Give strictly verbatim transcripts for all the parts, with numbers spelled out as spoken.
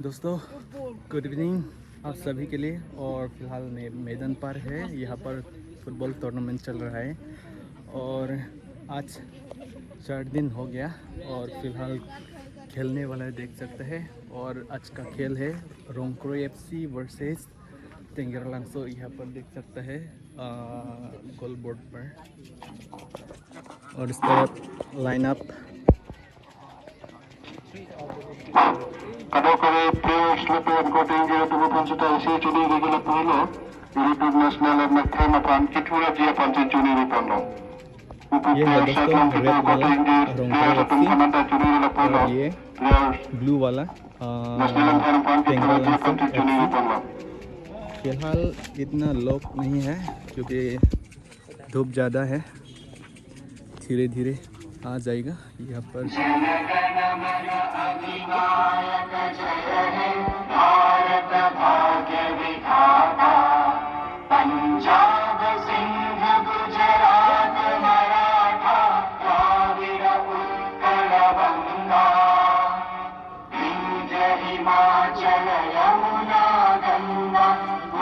दोस्तों, good evening आप सभी के लिए। और फिलहाल मैं मैदान पर है, यहाँ पर फुटबॉल टूर्नामेंट चल रहा है और आज चार दिन हो गया और फिलहाल खेलने वाला है, देख सकते हैं। और आज का खेल है रोंगक्रोई एफसी वर्सेस टेंगरालांगसो। यहाँ पर देख सकते हैं गोल बोर्ड पर। और इस तरफ lineup. Kadokave players lapen korte ingjir atum aphan seta isi choningri ke lapulo. Iripur national anthem aphan kethurji aphan si choningri ponlo. Upu ये है player दोस्तों, sat long रेड kipu वाला korte ingjir players atum रोंगक्रोई FC aphan anta choningri lapulo. और ये players blue वाला, आ, national anthem aphan kethurji टेंगरालांगसो aphan si choningri FC. Ponlo. फिलहाल इतना लोग नहीं है क्योंकि धूप ज़्यादा है, धीरे धीरे आ जाएगा यहाँ पर। जनगणमन अधिनायक जय हे भारत भाग्य विधाता। पंजाब सिंध गुजरात मराठा द्राविड़ उत्कल बंगा। विंध्य हिमाचल यमुना गंगा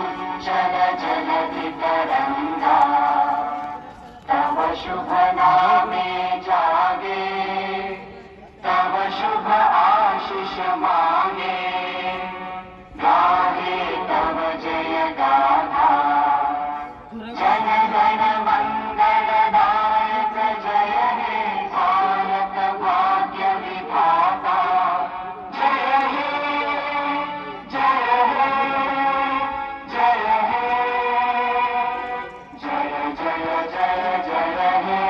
उच्छल जलधि तरंगा। तव शुभ नामे जागे, तव शुभ आशीष मांगे, गाहे तव जय गाथा। जन गण मंगलदायक जय हे भारत भाग्य विधाता। जय हे, जय हे, जय हे। जय जय जय जय हे।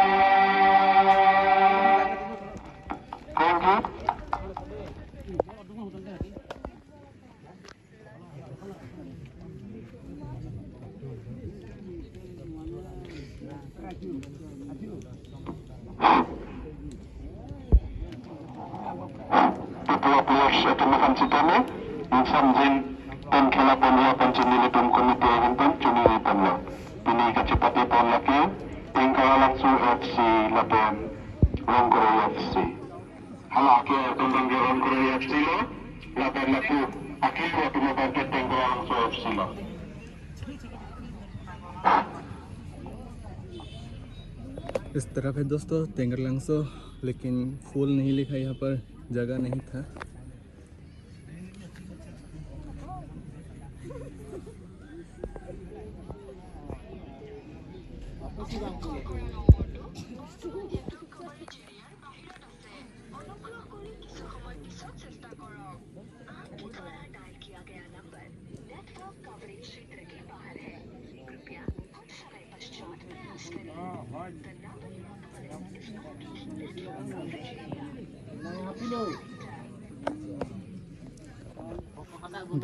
Thank you. Ketua players atum aphan sitame, ingsamjin pen khela ponji aphan si nelitum committee ahin pen choningri ponlo. Pini kachepate pon lake Tingkara Langso F C lapen Rongkroi F C. Hala ke atum abang ke Rongkroi F C lo, lapen lapu akili atum abang ke Tingkara Langso F C lo. इस तरफ है दोस्तों टेंगरलांगसो, लेकिन फुल नहीं लिखा, यहाँ पर जगह नहीं था।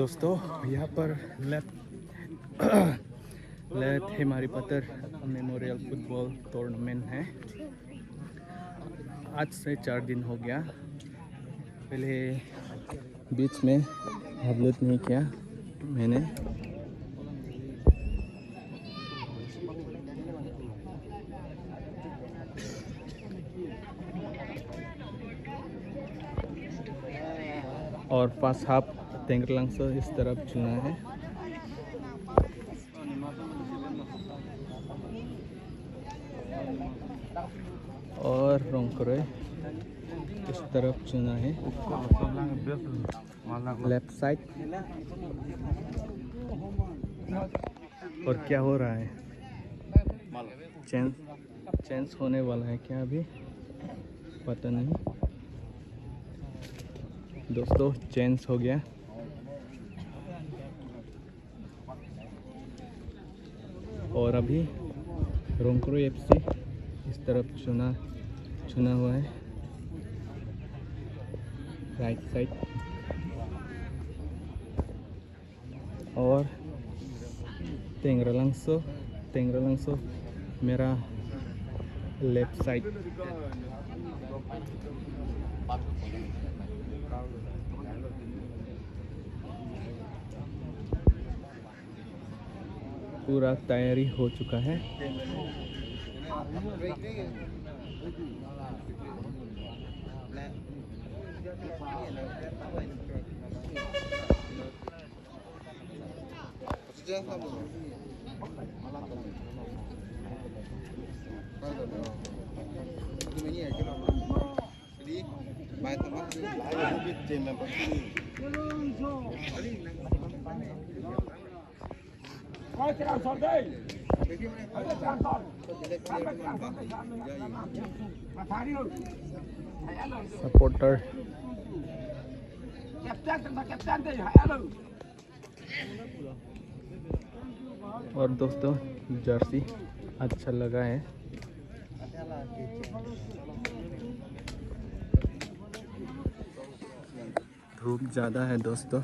दोस्तों, यहाँ पर लेट लेट हेमारी पत्तर मेमोरियल फुटबॉल टूर्नामेंट है। आज से चार दिन हो गया। पहले बीच में अपलोड नहीं किया मैंने। और फर्स्ट हाफ टेंगरलांगसो इस तरफ चुना है। और रोंगक्रोई इस तरफ चुना है, लेफ्ट साइड। और क्या हो रहा है? चेंज, चेंज होने वाला है क्या अभी? पता नहीं दोस्तों, चेंज हो गया। और अभी रोंगक्रोई एफसी इस तरफ चुना, चुना हुआ है, राइट साइड। और टेंगरलांगसो, टेंगरलांगसो मेरा लेफ्ट साइड। पूरा तैयारी हो चुका है। Supporter. और दोस्तों, जर्सी अच्छा लगा है। धूप ज्यादा है दोस्तों।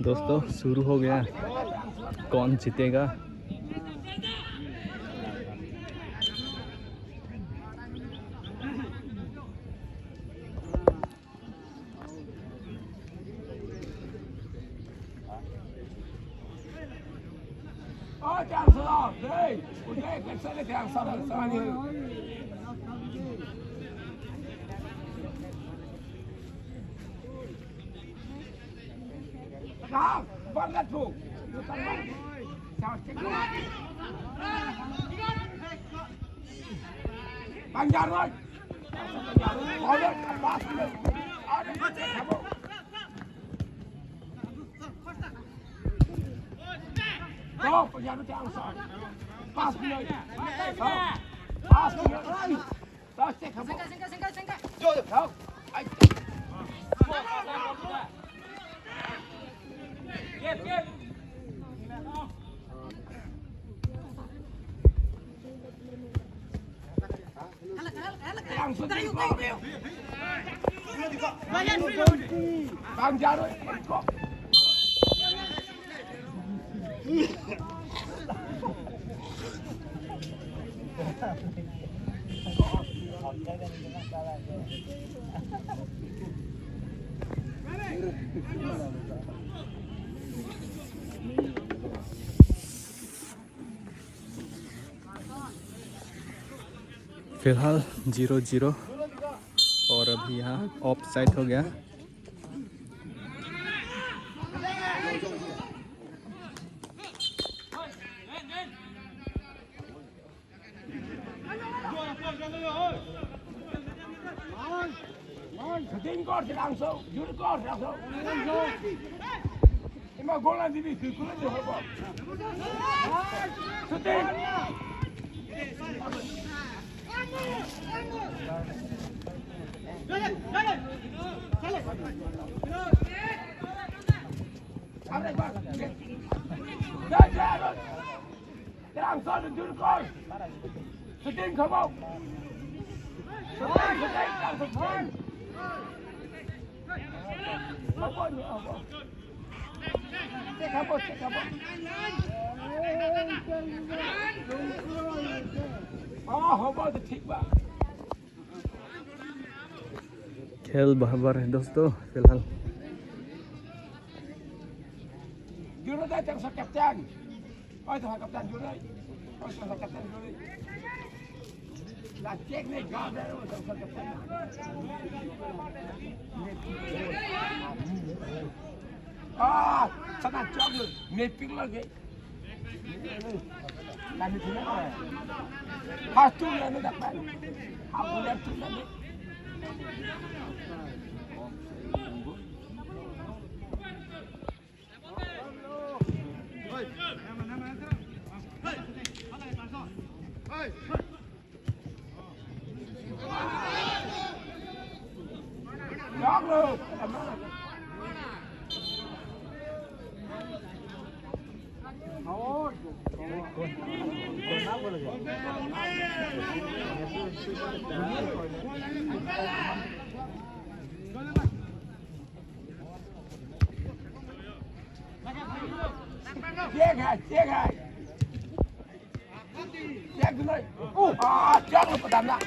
दोस्तों, शुरू हो गया। कौन जीतेगा? Banjaroi. फिलहाल जीरो जीरो और अभी यहाँ ऑफ साइड हो गया। Shooting kor si langso, jur kor si langso. Ima goal an dibi, goal an dibi. Shooting. Langso jur kor. Shooting khobok. Shooting, shooting, shooting. Khobok ni, khobok. Check khobok, check khobok. Oh, khobok to thik ba. खेल बराबर है दोस्तों, फिलहाल। Juro da chang sa captain. Oi, to captain juro. Oi, to captain juro. La check ne ga da ro sa captain. Ah, sana chok ne ping lagi. Lagi tu na. Pas tu na ni dapat. Aku lihat tu na ni. Check hai, check hai. Check dulu. Uh, ah, check lo padam na.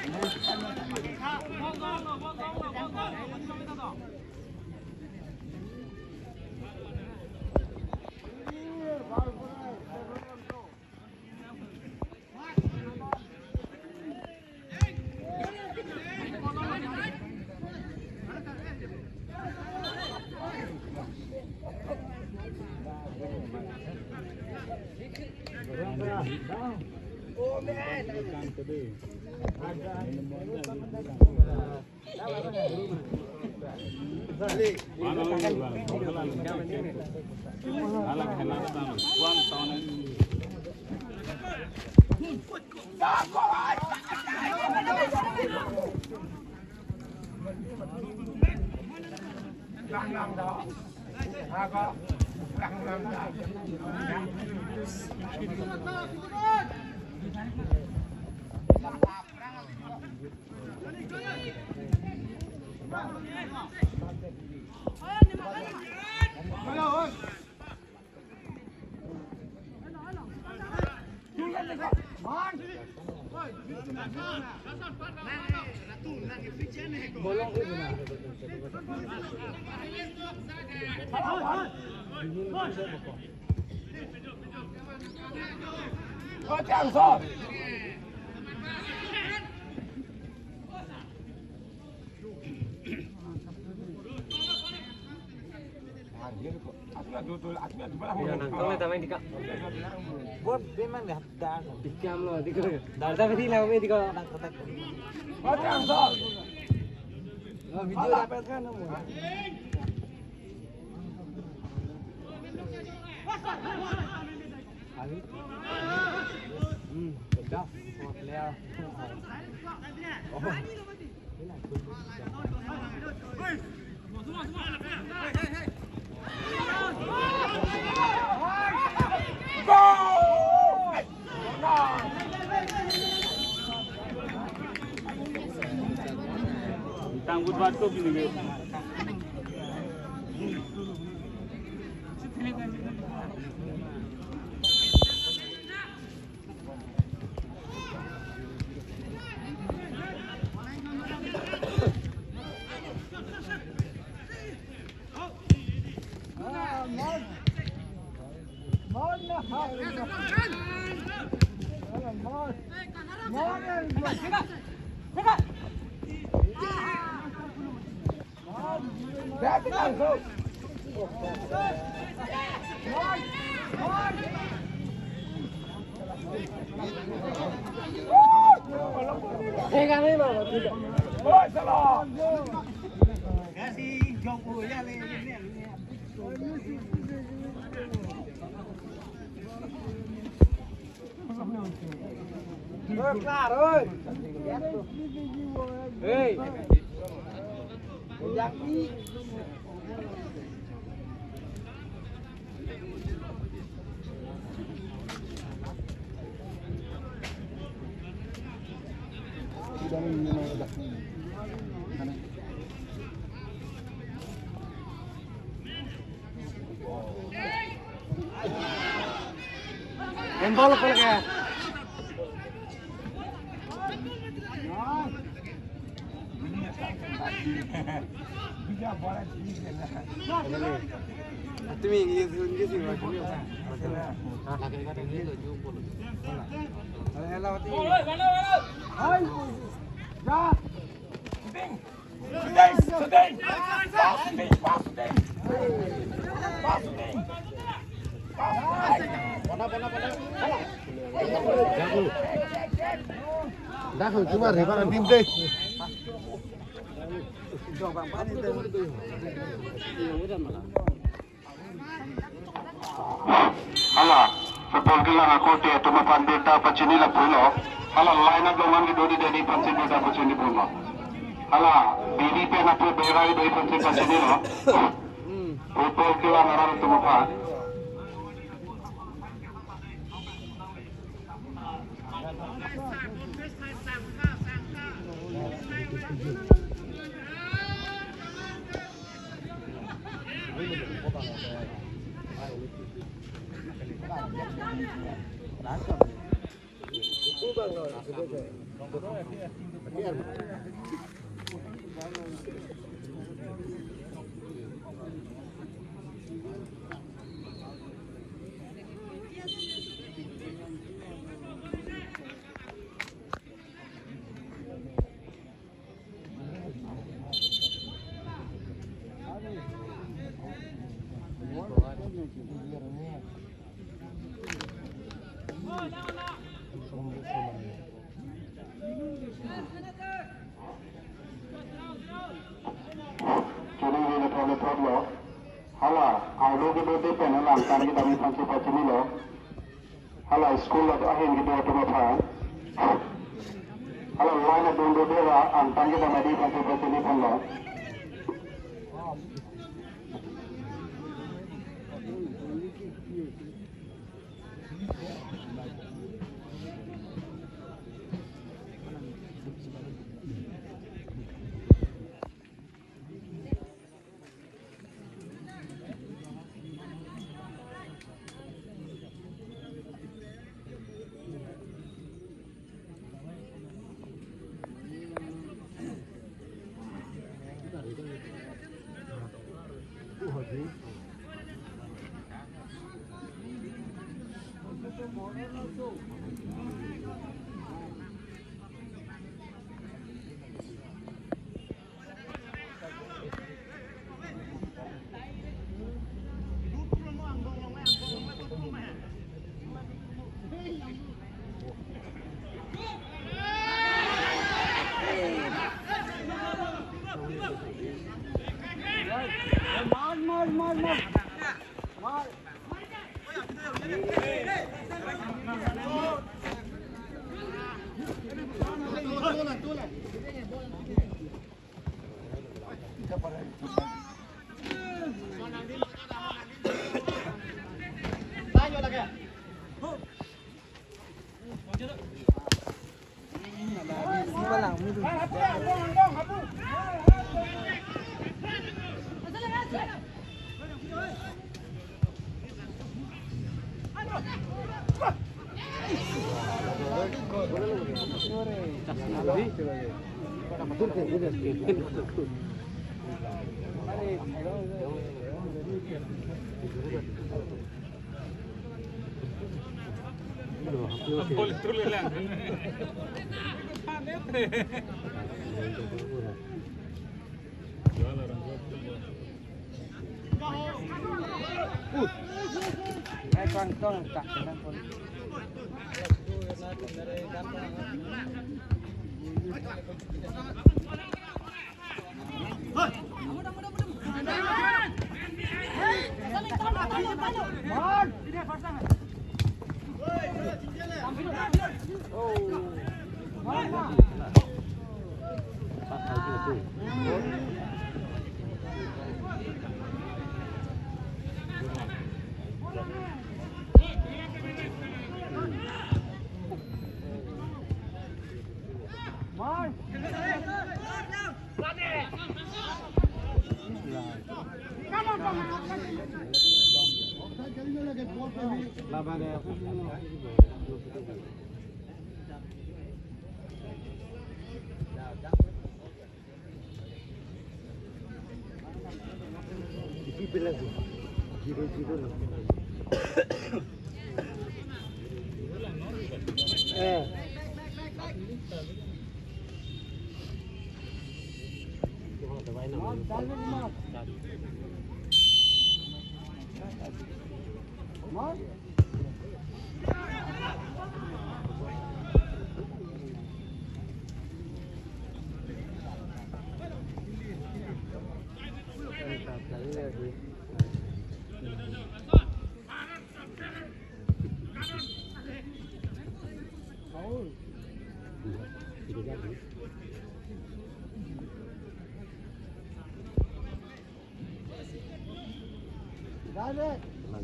Iya, nangtong le tamai dika. Buat memang dah dah. Dikam lo, dika. Dah dah berarti lang me dika. Oh, video dapat kan kamu? Abi? Hmm, pedas. Buat player. Oh. Tanggut batuk ini, Beb. Oi, klar, oi. Hei. Yang i. Handball ko lagi. Tumi English, English, English. Hello, hello. Hai. Ya. Shooting! Shooting! Pass shooting! Pass shooting! Pass shooting! Dak, cuma riba nanti deh. Hala, football kelang akorte atum aphan birta pachini lapulo. Hala, line up along kedo adim aphansi birta pachini ponlo. Hala, biri pen apo bera kedo aphansi pachinilo. Football kelang arat atum aphan. Chini ni le problem problem. Hala, arlo kedo adim pen hala angtan kedam aphansi pachinilo. Hala school ahin kedo atum aphan. Hala line adung do dera angtan kedam adim aphansi pachini ponlo. Direct,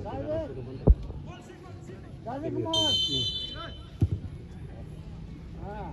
direct. Direct, come on. Ah.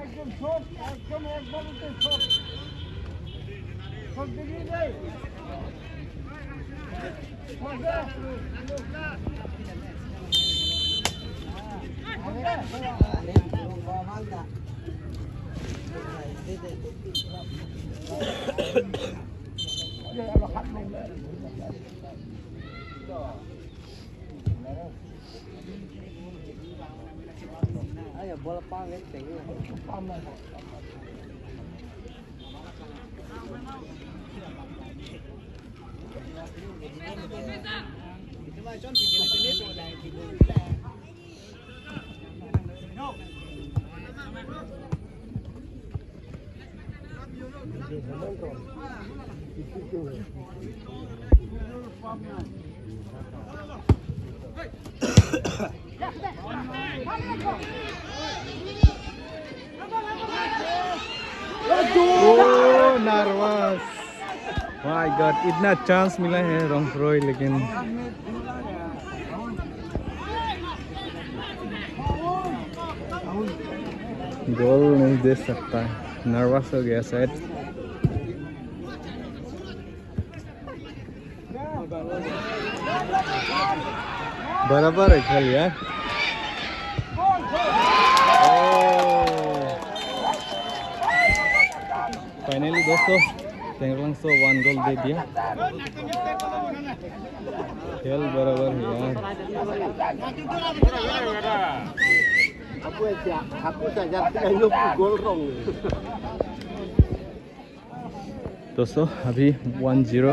একদম শর্ট, একদম একবারে short. Short দিবি রে। Ayo, bola pang, eh, tengok. Oh, Narwas. My God, इतना चांस मिला है रोंगफ्रोई, लेकिन गोल नहीं दे सकता है। नार्वस हो गया शायद। बराबर है खेल यार। Oh। Finally दोस्तों, टेंगरलैंगसो one goal दे दिया। खेल बराबर है यार। दोस्तों, अभी one zero।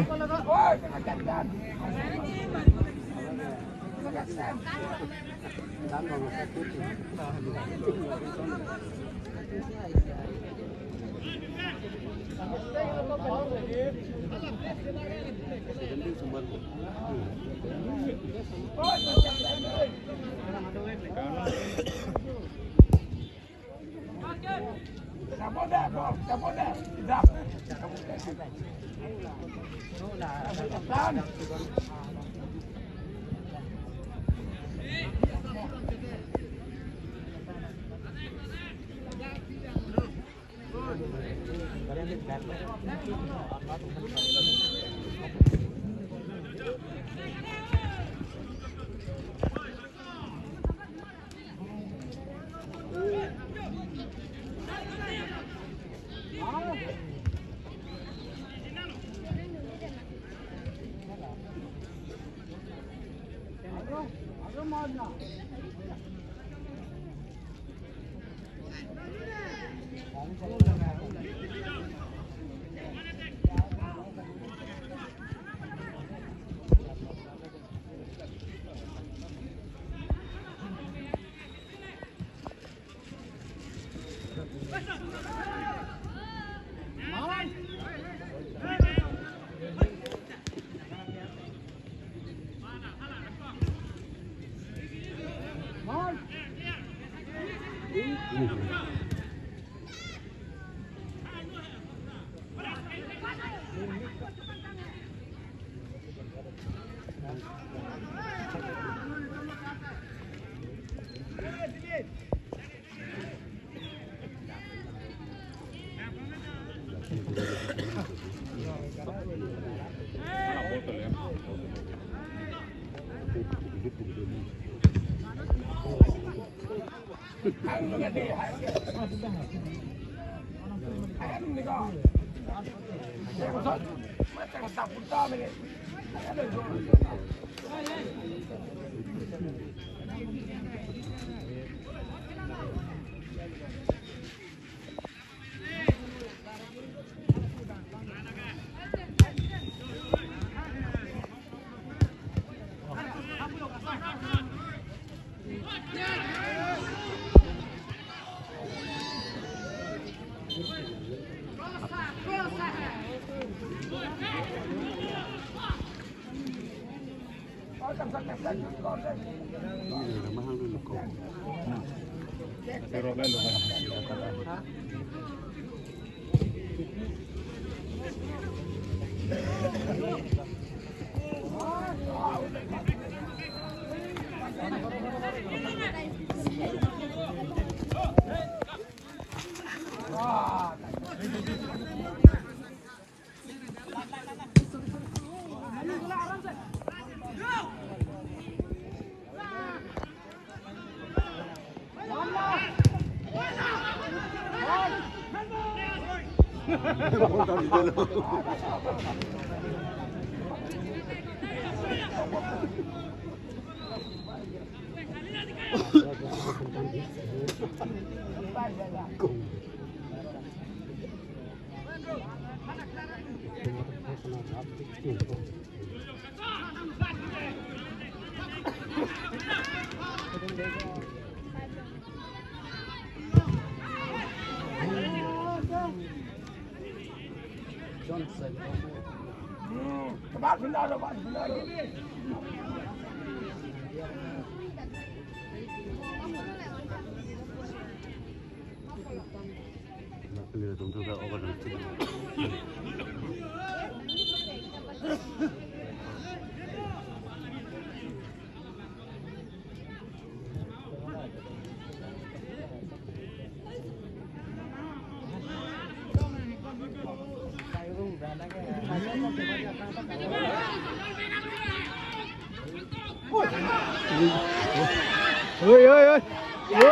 ओए, ओए, ओए। ओ!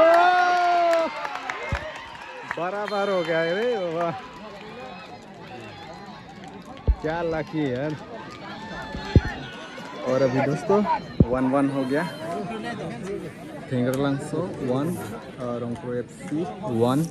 बराबर हो गया रे बाबा। क्या लकी है यार। और अभी दोस्तों, वन वन हो गया। Thengralangso one, a, Rongkro F C one.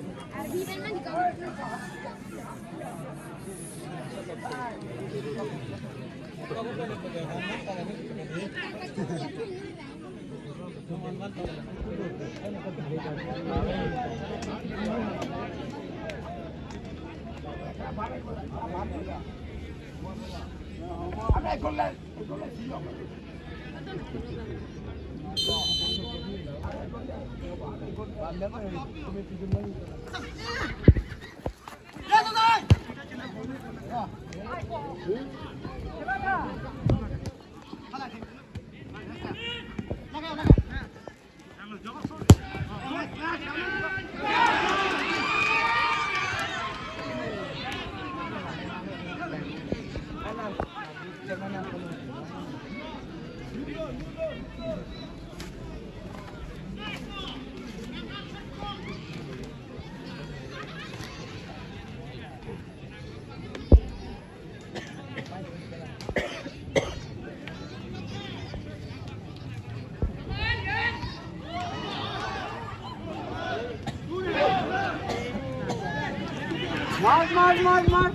Mark, mark, mark, mark.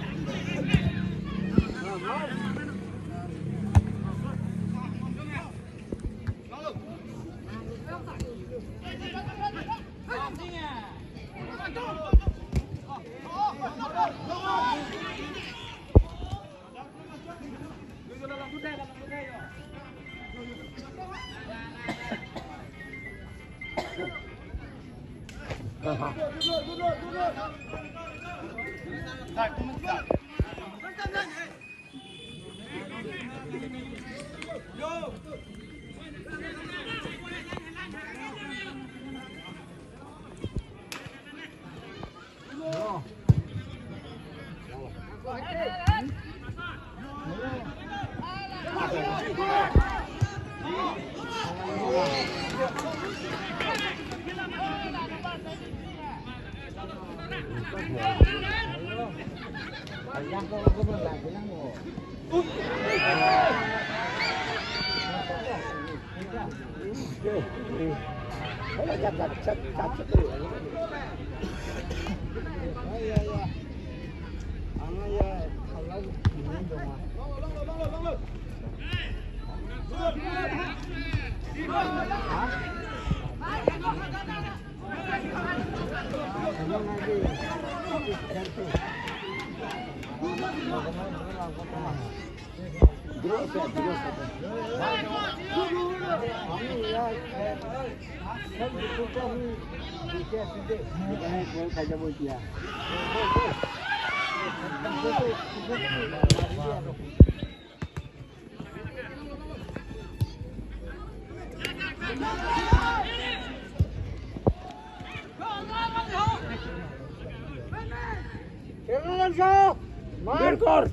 Durkor.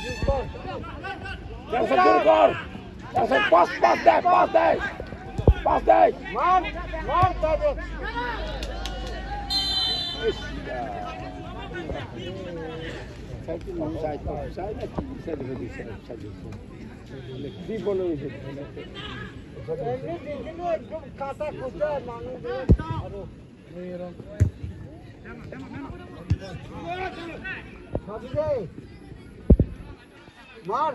Durkor. Durkor. Pas, pas dei, pas dei. Pas dei. Mar, mar, pas dei. Side to side, side to side, side to side. Di bolo isi. Ekdom kata kuta manu de. Aro. Sabide. Mar.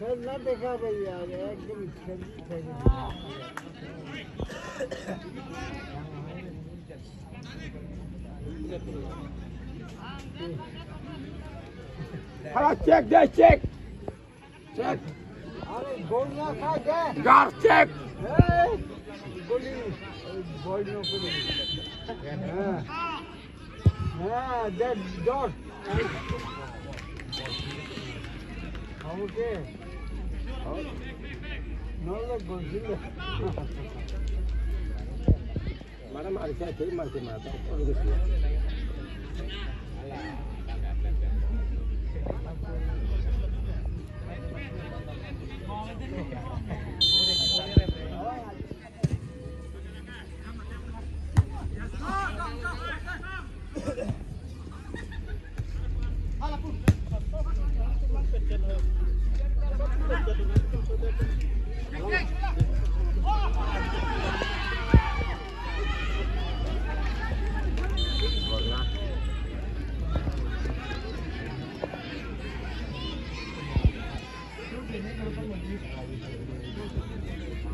Sir, na dekha bhaiya, ekdom khelji, khelji. Hala, check dei, check. Check. Are, gol na kha de. Gar, check. Hey, goli, gol na kha de. Ha. Ha, that dot. Okay. No, no, gol dilo. Mara mari sa te mari te mata.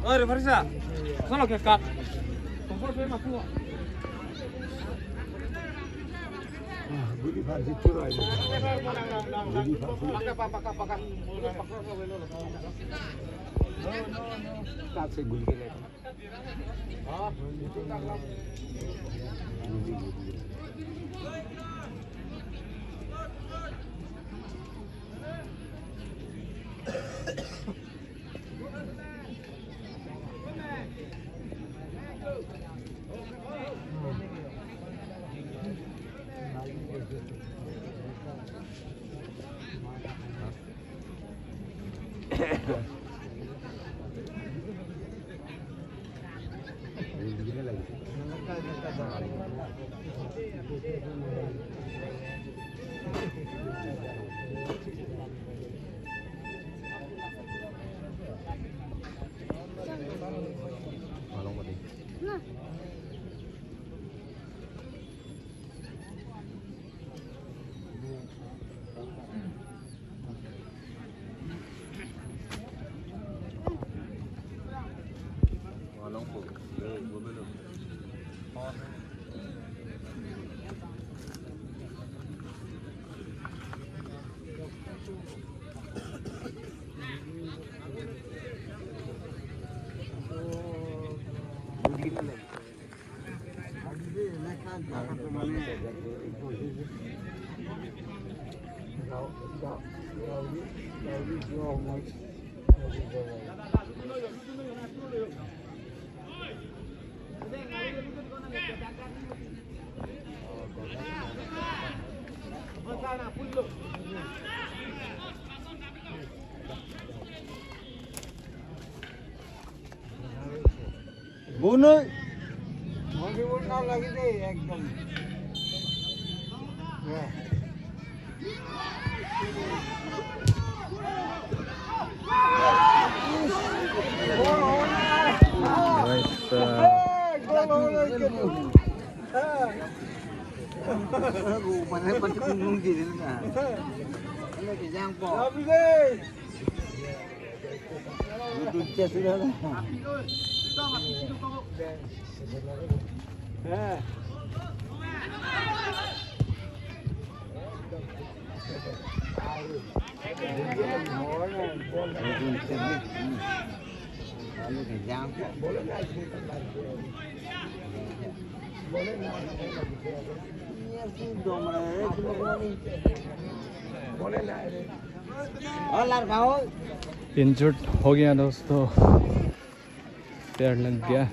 Oi, referee sa. Solo ke cut. Kompor pe maku. Ah, guli phan si churoi. Guli phan si. Paka, paka, paka, paka. Cut si guli ke le. Bunui. Mandi bunna lagi de ekdom. Ya. Guys, uh, Hey, gol, gol, gol, gol. Mana pati kungkung gini na. Ano kejang po. Lovely. Duduk dia sudah lah. Injured हो गया दोस्तों, पैर लग गया।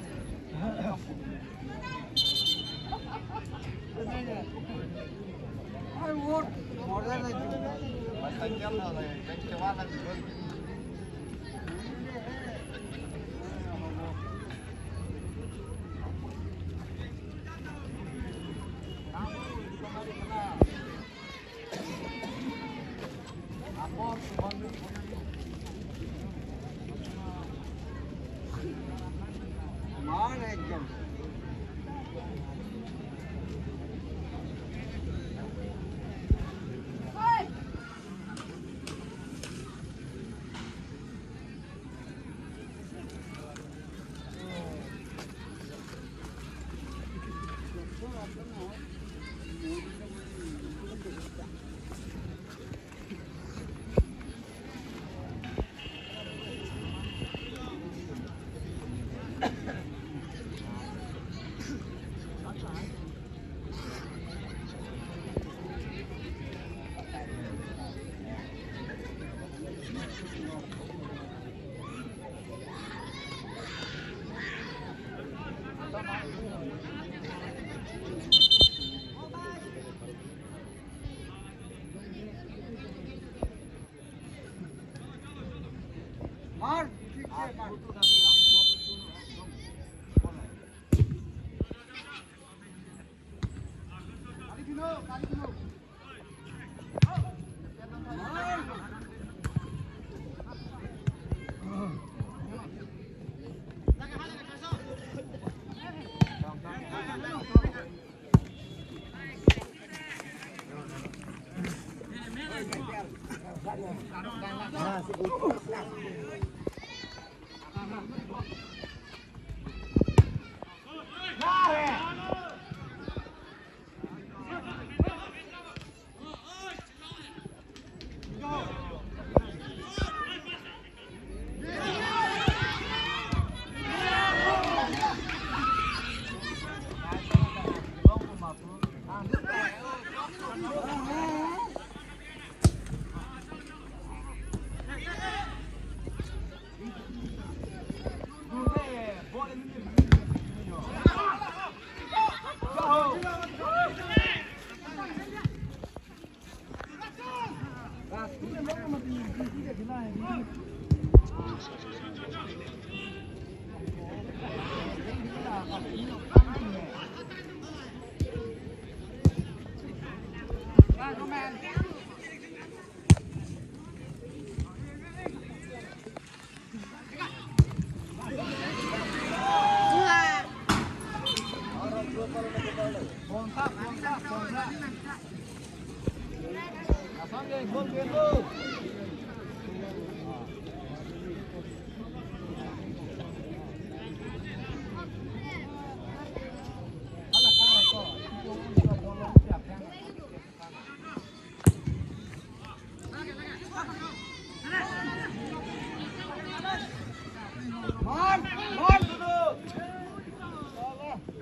March, march.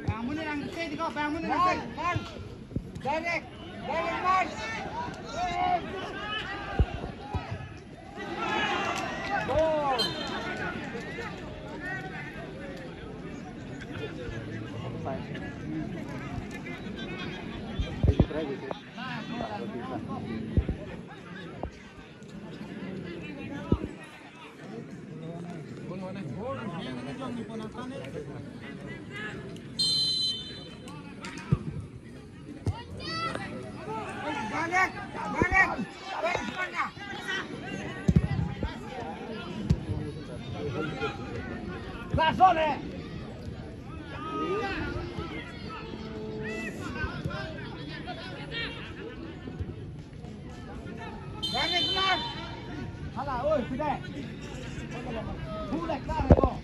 Bangun ni rang, stay di ko, bangun ni rang. March, march. Direct, direct march. Goal. Hala, oi, sudah. Sudah, klar, kok.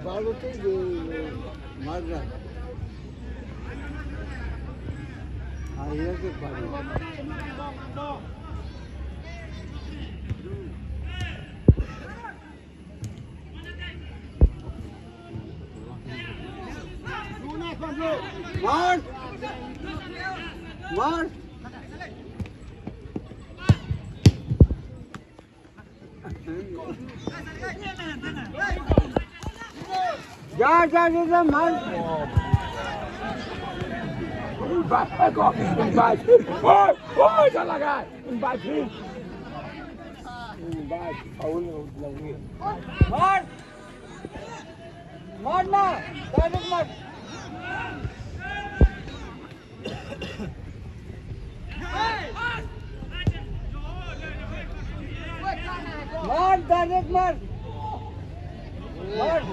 Baru tu di Marga. Akhirnya ke baru. March! March! Ja, ja, ja, ja, march! Bye, bye, bye. Oi, oi, ja laga. Bye, bye. Bye, Paul, lagi. March! March na, direct march. March, direct march. March.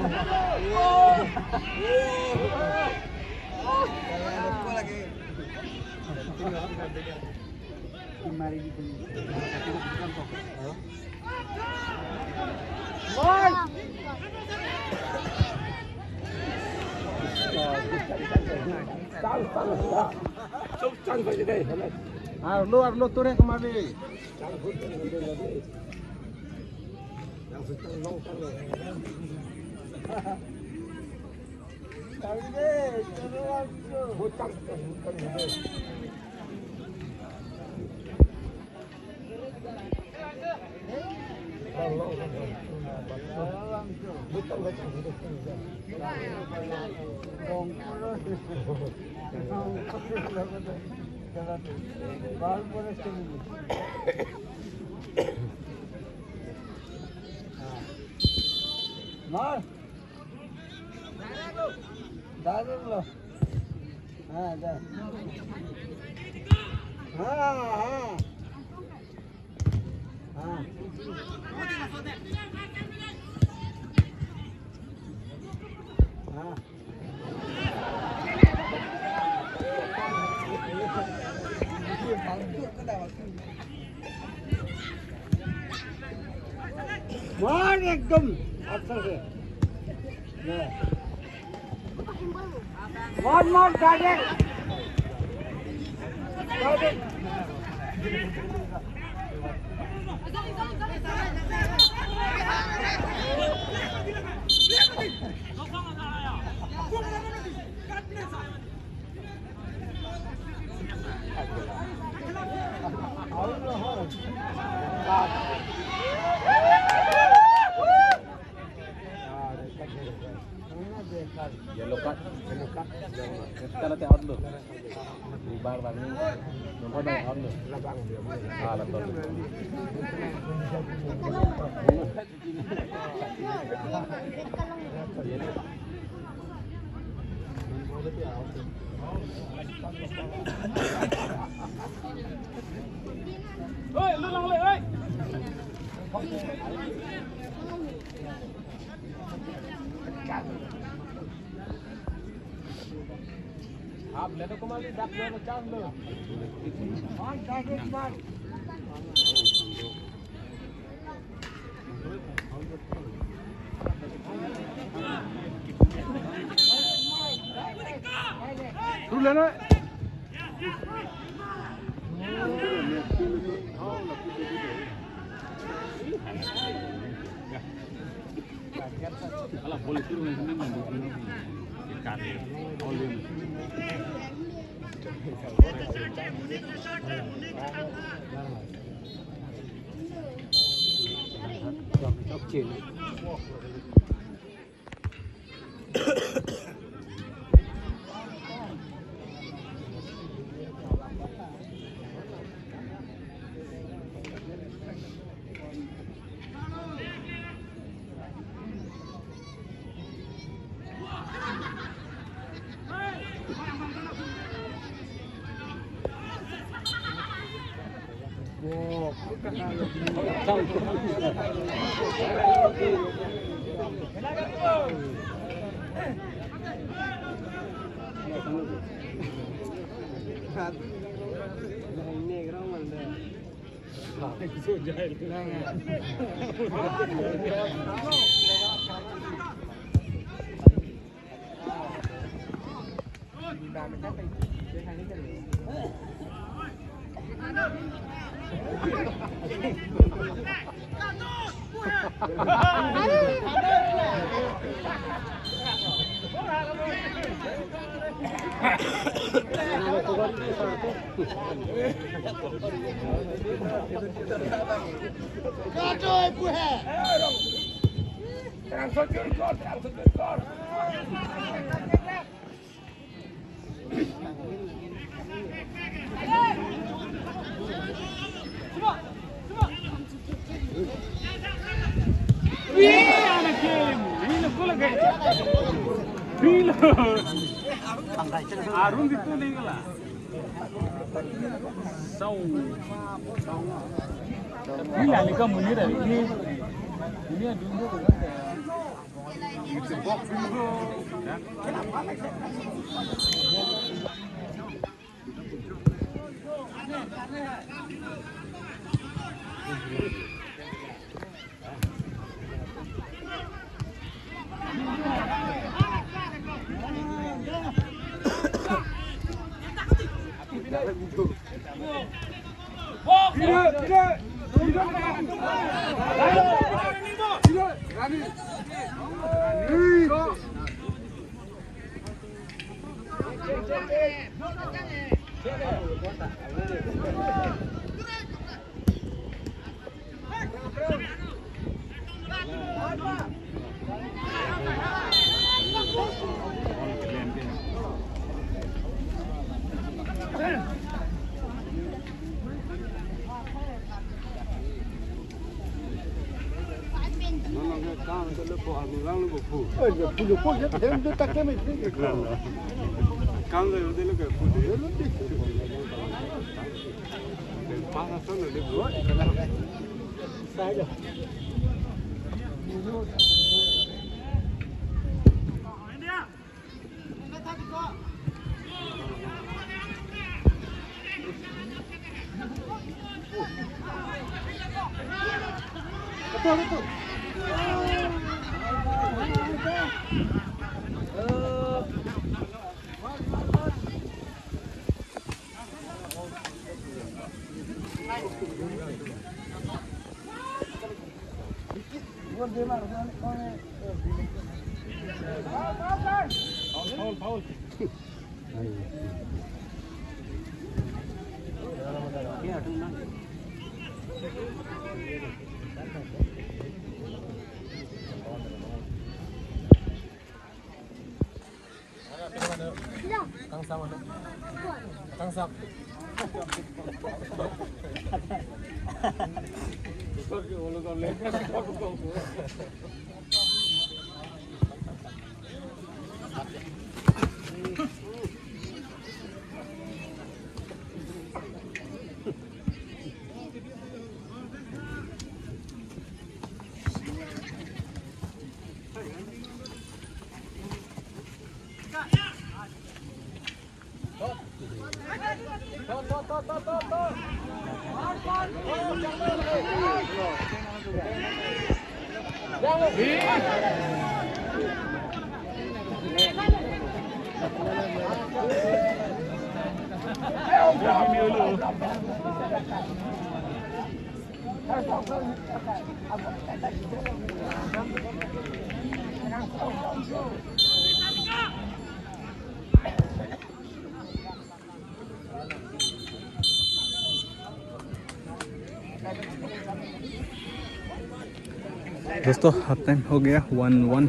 Arlo, arlo, ture kemari. Mar. Direct lo. Ha, da. Ha, ha. Ha. Ha. Mar ekdom. Acha se. Ya. Mar, mar, direct. Direct. Yellow card. Yellow card. Red card ate out lo. Bar bar ni. Nomor bar out lo. Ah, labang. Oi, lu lang le, oi. आप ले तो कुमार जी, दस minute chance लो। शुरू लेना है। Arun itu legal lah. Sau. Ini lah, ini kan Munir, ini. Ini ada dulu. दोस्तों, half time हो गया, वन वन।